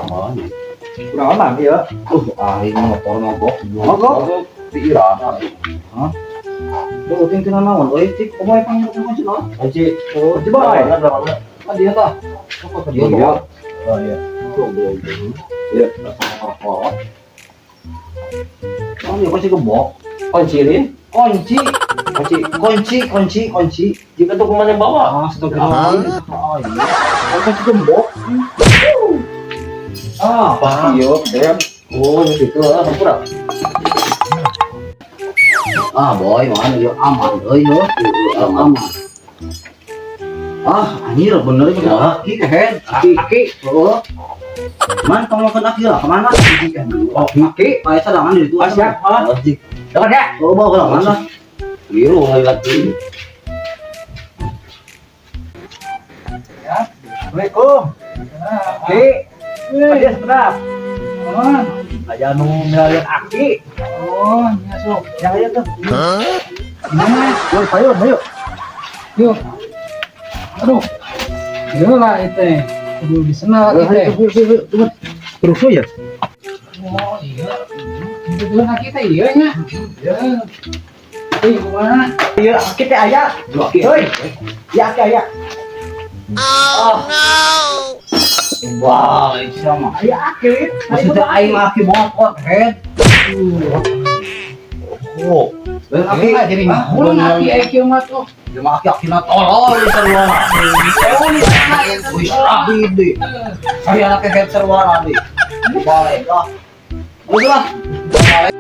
Aman. Kurang aman ya. Aing motor mogok. Mogok? Di Iran. Hah? Tuh, ting tina naon euy, cik, kumaha pang kunci naon? Kunci. Oh, kunci bae. Mana? Kan dia tah. Kok dia Iya. bawa? Oh iya. Iya. Oh. Oh, iya kunci gembok. Kunci ini? Kunci, Kunci. Kunci, kunci, kunci. Jika tuh kemana yang bawa? Ah, satu kilo. Oh, iya. Kunci gembok. Ah, Apa? iya, dem. Oh, ini gitu ah, hampura. Ah, boy, mana yo aman euy yo. Aman. Ah, anjir bener itu Ya. aki kehead. Aki. Aki, Oh. Man, kamu makan aki lah, kemana? Oh, aki. Kayak sadangan di itu. Ah, siap. Ah. Wajib. Dengar ya. Oh, bawa ke mana? Iya, lu nggak lagi. Ya. Assalamualaikum. Aki. Aja sebentar. Oh, Aja nu ngeliat aki. oh, ya sok. Yang aja tuh. Gimana? Woi, ayo, ayo. Yuk. Aduh. Iya lah itu. Kudu disenal kita. Terus ya? Oh, iya. Itu dulu aki teh iya nya. Iya. Ih, kumaha? Iya, aki teh aya. Aki. Hoi. Ya aki aya. Wah, itu sama. Aya aki. Maksudnya aing mah aki motor, head. Oh, Ben aki Iya, jadi ngahuleng aki aya kieu mah tuh. Ya mah aki akina tolol di sarwana. Wih, rabi deh. Saya anak head sarwana deh. Balik lah. Udah lah. Balik.